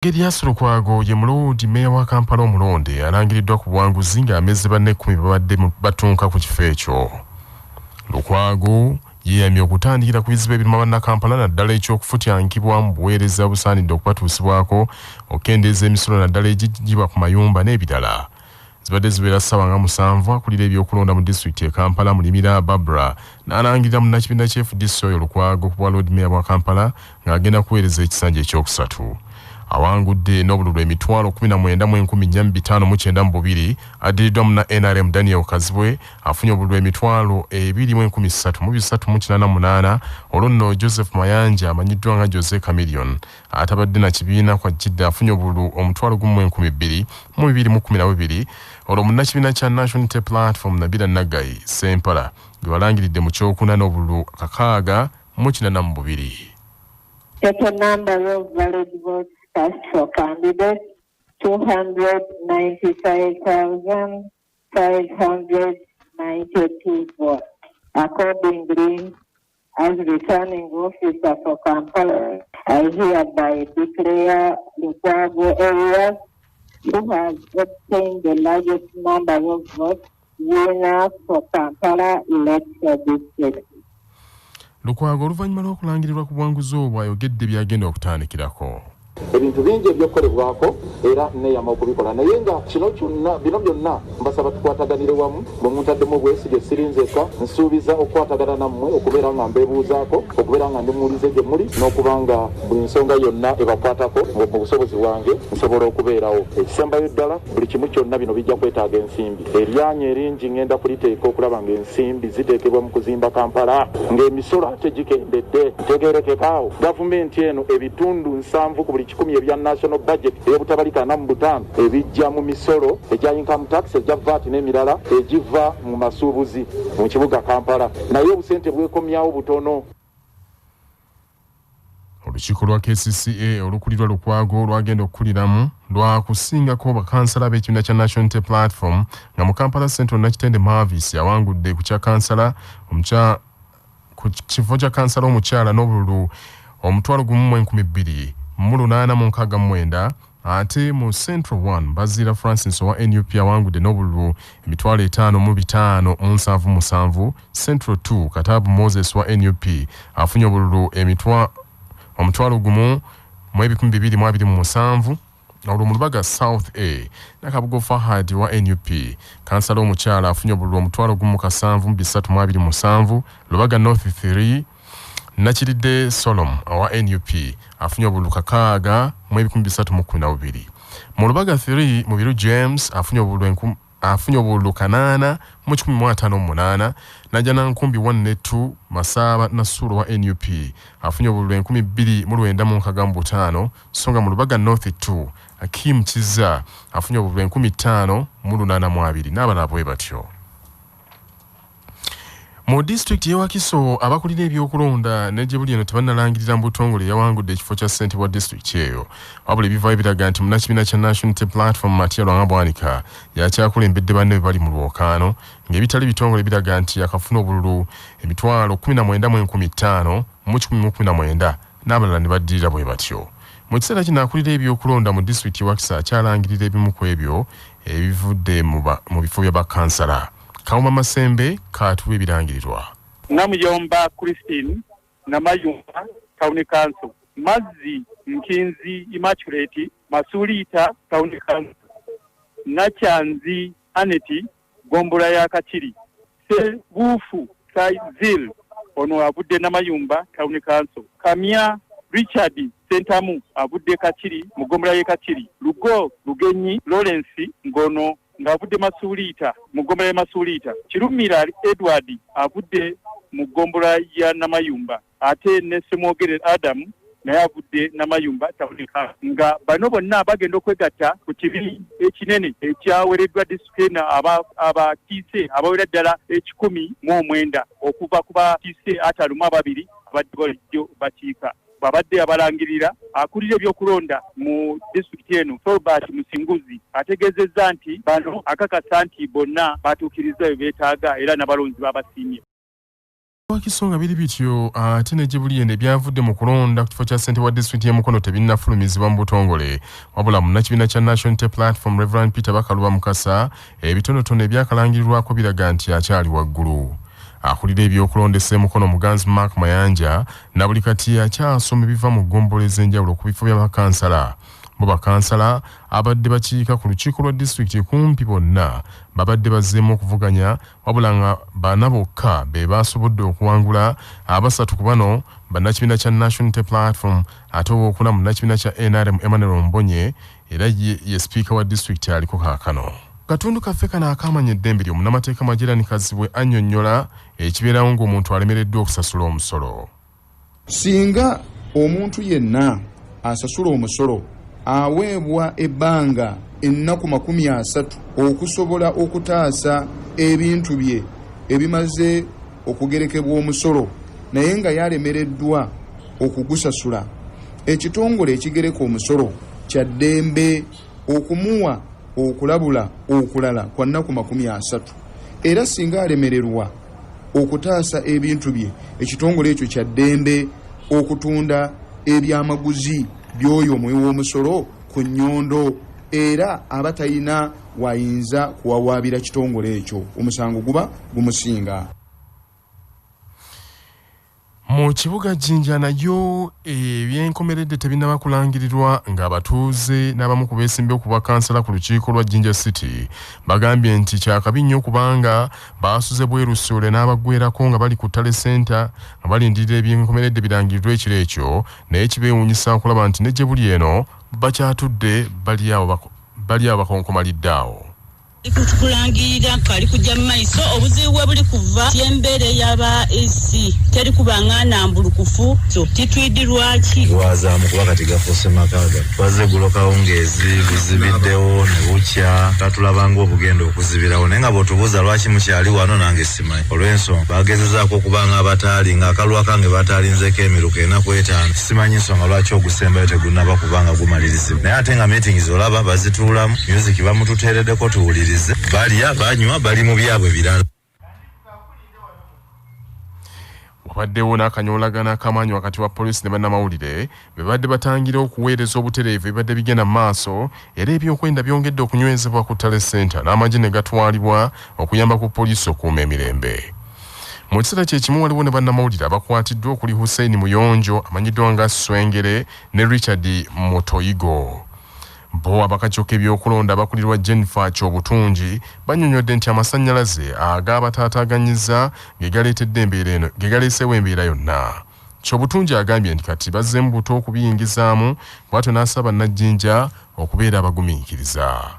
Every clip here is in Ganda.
Erias Lukwago ye muloodi mmeeya wa Kampala omulonde alangiriddwa ku buwanguzi ng'amezze banne 10 babadde batunka ku kifo ekyo. Lukwago yeeyamye okutandikira ku bizibu ebiruma bannakampala naddala eky'okufutyankibwa mu buweereza obusaanidde okubatuusibwako, okukendeeza emisolo naddala egiggyibwa ku mayumba n'ebirala. Zibadde zibeera ssaawa nga 7 akulira ebyokulonda mu disitulikiti e Kampala Mulimira Barbara n'alangirira munnakibiina kya FDC oyo Lukwago ku bwa Lord Mayor bwa Kampala ng'agenda kuweereza ekisanja ekyokusatu. Awangudde n'obululu 19,592, addiriddwa munna NRM Daniel Kazibwe afunye obululu 23,388. Olwo nno Joseph Mayanja amanyiddwa nga Jose Chameleone atabadde na kibiina kwa Jidda afunye obululu 1,212. Olwo munnakibiina kya National Unity Platform Nabila Naggayi Ssempala gwe balangiridde mu kyokuna n'obululu 682. Total number of valid votes cast for candidates, 295,592 votes. Accordingly, as returning officer for Kampala, I hereby declare Lukwago Erias, who has obtained the largest number of votes, winner for Kampala Electoral District. Lukwago oluvannyuma lw'okulangirirwa ku buwanguzi obwo ayogedde by'agenda okutandikirako. Ebintu bingi ebyokukolebwako era neeyama okubikola, naye nga kino kyonna, bino byonna mbasaba tukwataganire wamu. Bwe muntaddemu obwesige sirinzeka, nsuubiza okukwatagana nammwe, okubeera nga mbeebuuzaako, okubeera nga ndi muwulize gye muli, n'okuba nga buli nsonga yonna ebakwatako mu busobozi bwange nsobola okubeerawo. Ekisembayo ddala, buli kimu kyonna bino bijja kwetaaga ensimbi. Eryanyi eringi ngenda kuliteeka okulaba ng'ensimbi ziteekebwa mu kuzimba Kampala ng'emisolo ate gikendedde. Ntegeerekekaawo, gavumenti eno ebitundu 70 ku buli 100 ebya national budget ey'obutabalika 45 ebijja mu misolo egya income tax, egya VAT n'emirala egiva mu masuubuzi mu kibuga Kampala, naye obusente bwekomyawo butono. Olukiiko lwa KCCA olukulirwa Lukwago lwagenda okukuliramu lwa kusingako bakansala b'ekibiina kya National Unity Platform, nga mu Kampala Central Nakitende Mavis awangudde ku kya kansala ku kifo kya kansala omukyala n'obululu 1,200,869, ate mu Central 1 Bazira Francis owa NUP awangudde n'obululu 5,577. Central 2 Katabu Moses wa NUP afunye obululu 1,227. Olwo mu Lubaga South A Nakabugo Fahad wa NUP kansala omukyala afunye obululu 1,007,327. Lubaga North 3 Nakiridde Solom owa NUP afunye obululu 6,312. Mu Lubaga 3 Mubiru James afunye obululu 8,158. Najjana Nkumbi 1 ne 2 Masaaba Nasuulo wa NUP afunye obululu 2,965, so nga mu Lubaga North 2 Akim Kizza afunye obululu 5,082 n'abalala bwe batyo. Mu disitulikiti y'e Wakiso abakulira ebyokulonda ne gye buli eno tebannalangirira mu butongole yawangudde ekifo kya ssentebe wa disitulikiti eyo, wabula ebivaayo biraga nti munnakibiina kya National Unity Platform Matia Lwanga Bwanika yakyakulembedde banne bwe bali mu lwokaano, ng'ebitali bitongole biraga nti yakafuna obululu 19,519 n'abalala ne baddirira bwe batyo. Mu kiseera kino akulira ebyokulonda mu disitulikiti y'e Wakiso akyalangirira ebimu ku ebyo ebivudde mu bifo bya bakansala. Kawuma Masembe kaatuwa ebirangirirwa. Namuyomba Christine Namayumba Town Council, Mazzi Nkinzi Immaculate Masuliita Town Council, Nakyanzi Aneti Ggombolola ya Kakiri, Ssebuufu Zil ono avudde Namayumba Town Council, Kamya Richard Ssentamu avudde Kakiri mu ggombolola y'e Kakiri, Lugo Lugenyi Lawrence ng'ono ng'avudde Masuliita mu ggombolola ya Masuliita, Kirumira Edward avudde mu ggombolola ya Namayumba, ate ne Ssemwogerere Adam naye avudde Namayumba Town Council, nga bano bonna bagenda okwegatta ku kibi ekinene ekyawereddwa disitulikiti eno abakiise abawera ddala 109 okuva ku bakiise 52 abadde bulijjo bakiika. Bw'abadde abalangirira, akulira ebyokulonda mu disitulikiti eno Tolbert Musinguzi ategeezezza nti bano akakasa nti bonna batuukirizza bye beetaaga era n'abalonzi babasiimye. Wakiso nga biri bityo, ate ne gye buli eno ebyavudde mu kulonda ku kifo kya ssentebe wa disitulikiti y'e Mukono tebinnafulumizibwa mu butongole. Wabula munnakibiina kya National Unity Platform Reverend Peter Bakaluba Mukasa ebitonotono ebyakalangirirwako biraga nti akyali waggulu. Akulira ebyokulondesa e Mukono Muganzi Mark Mayanja na buli kati akyasoma ebiva mu ggombolola ez'enjawulo ku bifo bya bakansala. Bo bakansala abadde bakiika ku lukiiko lwa disitulikiti kumpi bonna babadde bazzeemu okuvuganya, wabula nga bana bokka be basobodde okuwangula. Abasatu ku bano bannakibiina kya National Unity Platform, ate owookuna munnakibiina kya NRM Emmanuel Mbonye, era ye sipiika wa disitulikiti aliko kaakano. Katundu kaffe kano akaamanya eddembe lyo, munnamateeka Majerani Kazibwe annyonnyola ekibeerawo ng'omuntu alemereddwa okusasula omusolo. Singa omuntu yenna asasula omusolo aweebwa ebbanga ennaku 30 okusobola okutaasa ebintu bye ebimaze okugerekebwa omusolo, naye nga yalemereddwa okugusasula, ekitongole ekigereka omusolo kya ddembe okumuwa okulabula okulala kwa nnaku 30. Era singa alemererwa okutaasa ebintu bye, ekitongole ekyo kya ddembe okutunda ebyamaguzi by'oyo omuwi w'omusolo ku nnyondo, era aba talina wayinza kuwawaabira kitongole ekyo, omusango guba gumusinga. Mu kibuga Jinja nayo ebyenkomeredde tebinnaba kulangirirwa, ng'abatuuze n'abamu ku beesimbyewo ku bwakansala ku lukiiko lwa Jinja City bagambye nti kyakabi nnyo kubanga baasuze bwerusuule n'abaggwerako nga bali ku Tally Center nga balindirira ebyenkomeredde birangirirwe ekiro ekyo, naye kibeewuunyisa okulaba nti ne gye buli eno bakyatudde bali awo bakonkomalidde awo. Kulangirira kali kujja mu maiso, obuzibu bwe buli kuva tyembeera ey'aba AC teri kubanga nambulukufu, so titwidi lwaki Lwazaamu kuba kati gafuuse makaaga. Twazze eggulo kawungeezi, buzibiddewo ne bukya, katulabanga obugenda okuzibirawo, naye nga bw'otubuuza lwaki mukyali wano, nange simanyi, olw'ensonga bagezezaako okuba nga abataali nga akalwa kange bataalinzeeko emiruka 4 5. Simanyi nsonga lwaki ogusembayo tegunnaba kubanga gumalirizibwa, naye ate nga meetings olaba bazituulamu, music bamututeereddeko tuwulirize, balya, banywa, bali mu byabwe birala. Wabaddewo n'akanyoolagano ak'amaanyi wakati wa poliisi ne bannamawulire be badde batangira okuweereza obutereevu ebibadde bigenda mu maaso, era ebyokwerinda byongedde okunywezebwa ku Tally Center n'amagye ne gatwalibwa okuyamba ku poliisi okuuma emirembe. Mu kiseera kye kimu waliwo ne bannamawulire abakwatiddwa okuli Hussein Muyonjo amanyiddwa nga Swengere ne Richard Mutoyigo. Bo abakakiiko k'ebyokulonda abakulirwa Jennifer Kyobutungi bannyonnyodde nti amasannyalaze agabataataaganyiza ge galeetedde embeera eno, ge galeeseewo embeera yonna. Kyobutungi agambye nti kati bazzeemu buto okubiyingizaamu, bw'atyo n'asaba Bannajjinja okubeera abagumiikiriza.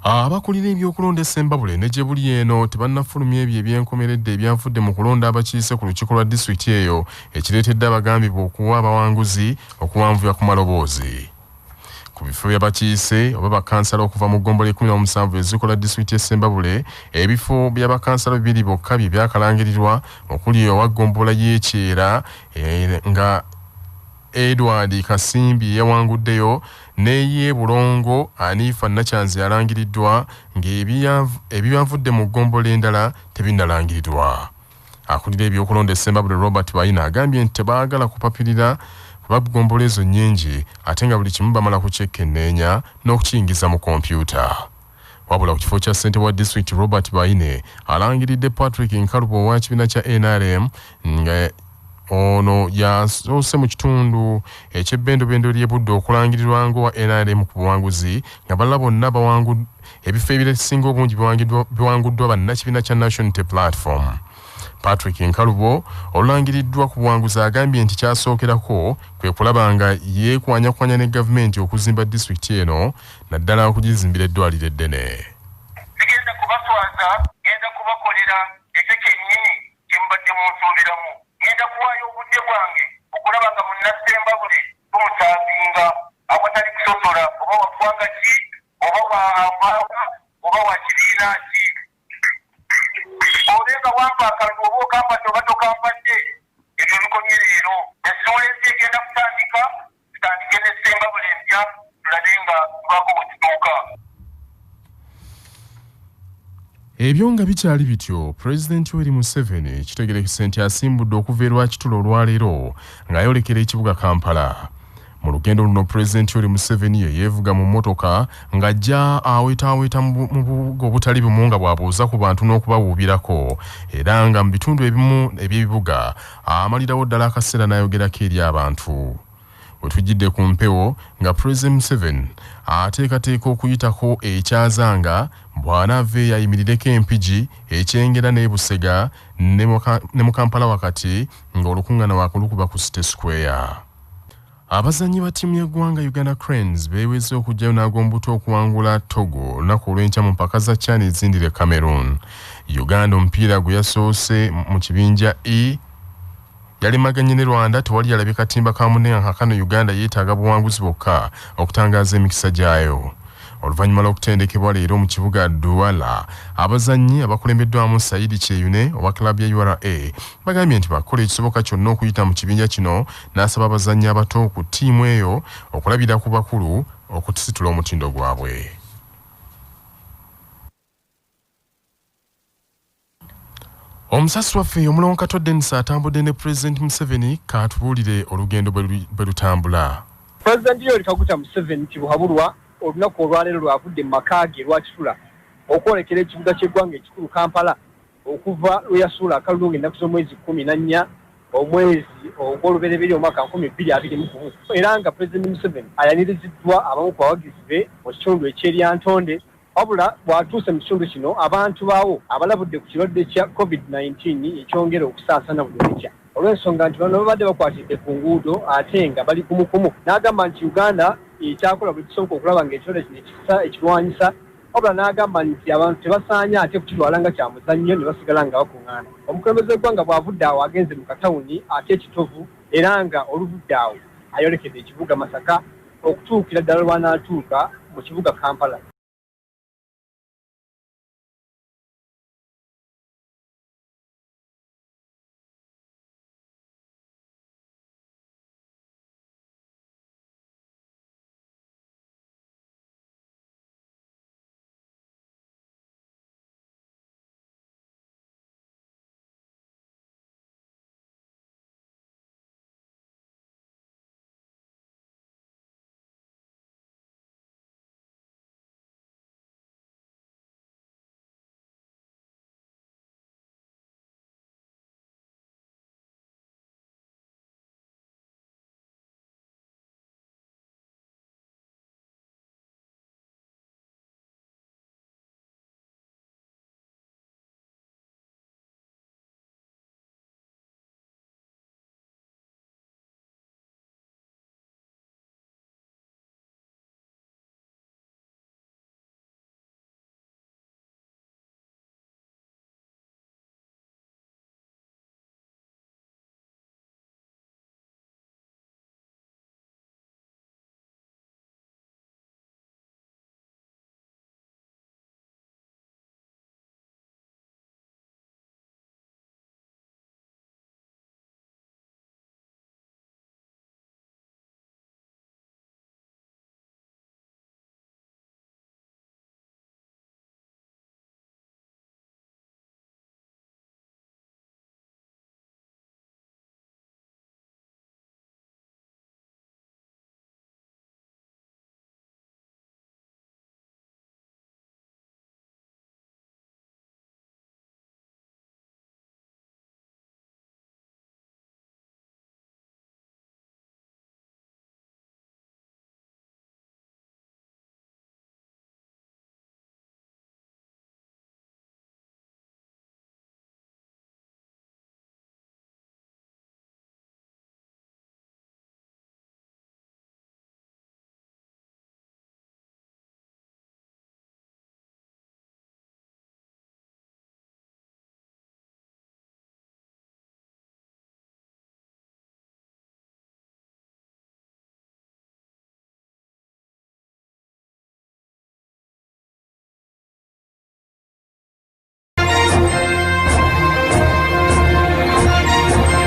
Abakulira ebyokulonda e Ssembabule ne gye buli eno tebannafulumya ebyo ebyenkomeredde ebyavudde mu kulonda abakiise ku lukiiko lwa disitulikiti eyo, ekireetedde abagambibwa okuwa abawanguzi okuwanvuya ku maloboozi. Ku bifo by'abakiise oba bakansala okuva mu ggombolola 17 ezikola disitulikiti y'e Ssembabule, ebifo by'abakansala bibiri bokka bye byakalangirirwa, okuli owa ggombolola y'e Kyera nga Edward Kasimbi yawanguddeyo, n'ey'e Bulongo Anifa Nakyanzi alangiriddwa, ng'ebyavudde mu ggombolola endala tebinnalangirirwa. Akulira ebyokulonda e Ssembabule Robert Bayina agambye nti tebaagala kupapirira kuba ggombolola ezo nnyingi, ate nga buli kimu bamala kukyekkenneenya n'okukiyingiza mu kompyuta. Wabula ku kifo kya ssentebe wa disitulikiti, Robert Bayine alangiridde Patrick Nkalubo owa kibiina kya NRM, nga ono yasoose mu kitundu eky'ebbendobendo ly'e Buddu okulangirirwa ng'owa NRM ku buwanguzi, nga balala bonna bawangu ebifo ebisinga obungi biwanguddwa bannakibiina kya National Unity Platform. Patrick Nkalubo olulangiriddwa ku buwanguzi agambye nti kyasookerako kwe kulaba nga yeekwanyakwanya ne gavumenti okuzimba disitulikiti eno, naddala okugizimbira eddwaliro eddene. Sigenda kubaswaza, ngenda kubakolera ekyo kyennyini kye mubadde munsuubiramu. Ngenda kuwaayo obudde bwange okulaba nga Munnassembabule tumuservinga awatali kusosola oba wa ggwanga ki oba wa oba wa kibiina ki. Obe nga wampa akalulu oba okampadde oba tokampadde, ebyo bikomye leero. Essuula empya egenda kutandika, tutandike ne Ssembabule empya, tulabe nga tubaako we tutuuka. Ebyo nga bikyali bityo, Pulezidenti Yoweri Museveni kitegerekese nti asimbudde okuva e Rwakitula olwaleero ng'ayolekera ekibuga Kampala. Mu lugendo luno Pulezidenti Yoweri Museveni ye yeevuga mu mmotoka ng'ajja awetaaweta mu bubuga obutali bumu nga bw'abuuza ku bantu n'okubawuubirako era nga mu bitundu ebimu eby'ebibuga amalirawo ddala akaseera n'ayogerako eri abantu. We tujjidde ku mpewo nga Pulezidenti Museveni ateekateeka okuyitako e Kyazanga bw'anaava eyo ayimirireko e Mpigi, e Kyengera n'e Busega ne mu Kampala wakati ng'olukungana waakulukuba ku City Square. Abazannyi ba ttiimu y'eggwanga Uganda Cranes beeweze okuggyayo n'ag'ombuto okuwangula Togo olunaku olw'enkya mu mpaka za CHAN ezindira e Cameroon. Uganda omupiira gwe yasoose mu kibinja E yalemaganye ne Rwanda tewali yalabye katimba ka munne nga kaakano Uganda yeetaaga buwanguzi bwokka okutangaaza emikisa gyayo. Oluvannyuma lw'okutendekebwa leero mu kibuga Douala, abazannyi abakulembeddwamu Saidi Kyeyune owa club ya URA bagambye nti bakukola ekisoboka kyonna okuyita mu kibinja kino n'asaba abazannyi abato ku ttiimu eyo okulabira ku bakulu okusitula omutindo gwabwe. Omusasi waffe Omulongo Kato Denis atambudde ne Pulezidenti Museveni k'atubuulire olugendo bwe lutambula. Pulezidenti Yoweri Kaguta Museveni Tibuhaburwa olunaku olwaleero lw'avudde mu maka ge Rwakitula okwolekera ekibuga ky'eggwanga ekikulu Kampala okuva lwe yasuula akalulu ng'ennaku z'omwezi 14 omwezi ogw'olubereberye omwaka 2021 era nga Pulezidenti Museveni ayaniriziddwa abamu ku bawagizi be mu kitundu eky'e Lyantonde. Wabula bw'atuuse mu kitundu kino abantu baawo abalabudde ku kirwadde kya Covid-19 ekyongera okusaasaana buli lukya olw'ensonga nti bano babadde bakwatidde ku nguudo ate nga bali kumukumu n'agamba nti Uganda ekyakola buli kisoboka okulaba ng'ekirwadde kino ekisa ekirwanyisa wabula n'agamba nti abantu tebasaanye ate kukitwala nga kya muzannyo ne basigala nga bakuŋŋaana. Omukulembeze w'eggwanga bw'avudde awo agenze mu katawuni ak'e Kitovu era nga oluvudde awo ayolekedde ekibuga Masaka okutuukira ddala lw'anaatuuka mu kibuga Kampala.